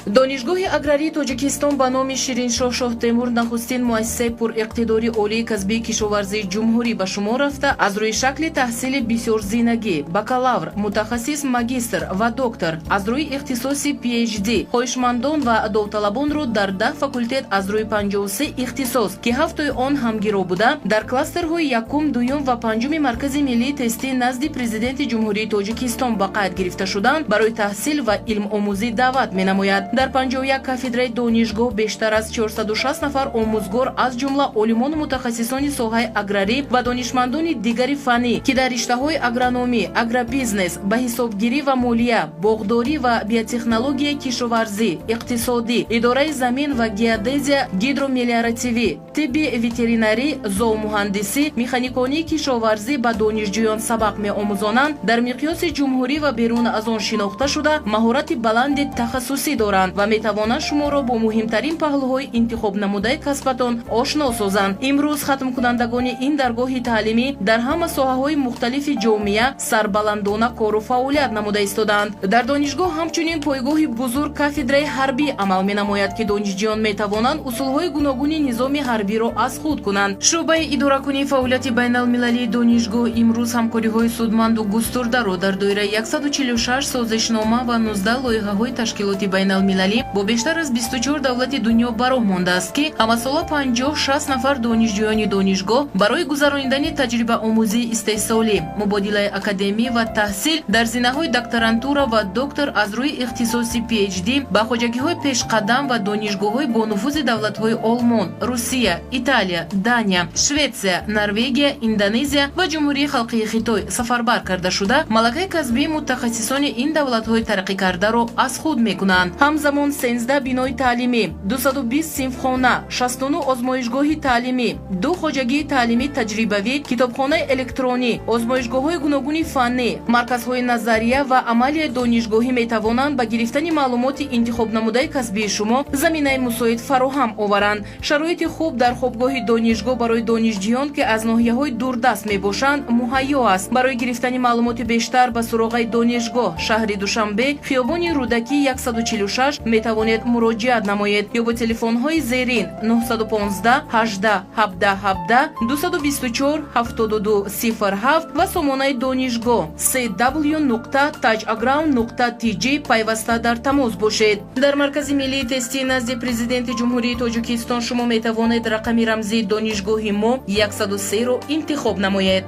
Донишгоҳи аграрии Тоҷикистон ба номи Шириншоҳ Шоҳтемур нахустин муассисаи пуриқтидори олии касбии кишоварзии ҷумҳурӣ ба шумор рафта, аз рӯи шакли таҳсили бисёрзинагӣ бакалавр, мутахассис, магистр ва доктор, аз рӯи ихтисоси PhD хоҳишмандон ва довталабонро дар 10 факултет аз рӯи 53 ихтисос, ки ҳафтои он ҳамгиро буда, дар кластерҳои якум, дуюм ва панҷуми Маркази миллии тестӣ назди Президенти Ҷумҳурии Тоҷикистон ба қайд гирифта шуданд, барои таҳсил ва илмомӯзӣ даъват менамояд. Дар 51 кафедраи донишгоҳ бештар аз 460 нафар омӯзгор, аз ҷумла олимону мутахассисони соҳаи аграрӣ ва донишмандони дигари фаннӣ, ки дар риштаҳои агрономӣ, агробизнес, ба ҳисобгирӣ ва молия, боғдорӣ ва биотехнологияи кишоварзӣ, иқтисодӣ, идораи замин ва геодезия, гидромелиоративӣ, тибби ветеринарӣ, зоомуҳандисӣ, механиконии кишоварзӣ ба донишҷӯён сабақ меомӯзонанд, дар миқёси ҷумҳурӣ ва берун аз он шинохта шуда, маҳорати баланди тахассусӣ доранд ва метавонанд шуморо бо муҳимтарин паҳлӯҳои интихобнамудаи касбатон ошно созанд. Имрӯз хатмкунандагони ин даргоҳи таълимӣ дар ҳама соҳаҳои мухталифи ҷомеа сарбаландона кору фаъолият намуда истодаанд. Дар донишгоҳ ҳамчунин пойгоҳи бузург, кафедраи ҳарбӣ амал менамояд, ки донишҷӯён метавонанд усулҳои гуногуни низоми ҳарбиро аз худ кунанд. Шӯъбаи идоракунии фаъолияти байналмилалии донишгоҳ имрӯз ҳамкориҳои судманду густурдаро дар доираи 146 созишнома ва 19 лоиҳаҳои ташкилоти байналмилалӣ бо бештар аз 24 давлати дунё ба роҳ мондааст, ки ҳамасола 50-60 нафар донишҷӯёни донишгоҳ барои гузаронидани таҷрибаомӯзии истеҳсолӣ, мубодилаи академӣ ва таҳсил дар зинаҳои докторантура ва доктор аз рӯи ихтисоси PhD ба хоҷагиҳои пешқадам ва донишгоҳҳои бонуфузи давлатҳои Олмон, Русия, Италия, Дания, Шветсия, Норвегия, Индонезия ва Ҷумҳурии Халқии Хитой сафарбар карда шуда, малакаи касбии мутахассисони ин давлатҳои тараққикардаро аз худ мекунанд. Ҳамзамон 13 бинои таълимӣ, 220 синфхона, 69 озмоишгоҳи таълимӣ, ду хоҷагии таълимӣ таҷрибавӣ, китобхонаи электронӣ, озмоишгоҳҳои гуногуни фаннӣ, марказҳои назария ва амалияи донишгоҳӣ метавонанд ба гирифтани маълумоти интихобнамудаи касбии шумо заминаи мусоид фароҳам оваранд. Шароити хуб дар хобгоҳи донишгоҳ барои донишҷӯён, ки аз ноҳияҳои дурдаст мебошанд, муҳайё аст. Барои гирифтани маълумоти бештар ба суроғаи донишгоҳ, шаҳри Душанбе, хиёбони Рӯдакӣ, 146 метавонед муроҷиат намоед ё бо телефонҳои зерин: 915 18 17 17, 224 72 07 ва сомонаи донишгоҳ cw.tajagrao.tj пайваста дар тамос бошед. Дар Маркази миллии тестӣ назди Президенти Ҷумҳурии Тоҷикистон шумо метавонед рақами рамзии донишгоҳи мо 103-ро интихоб намоед.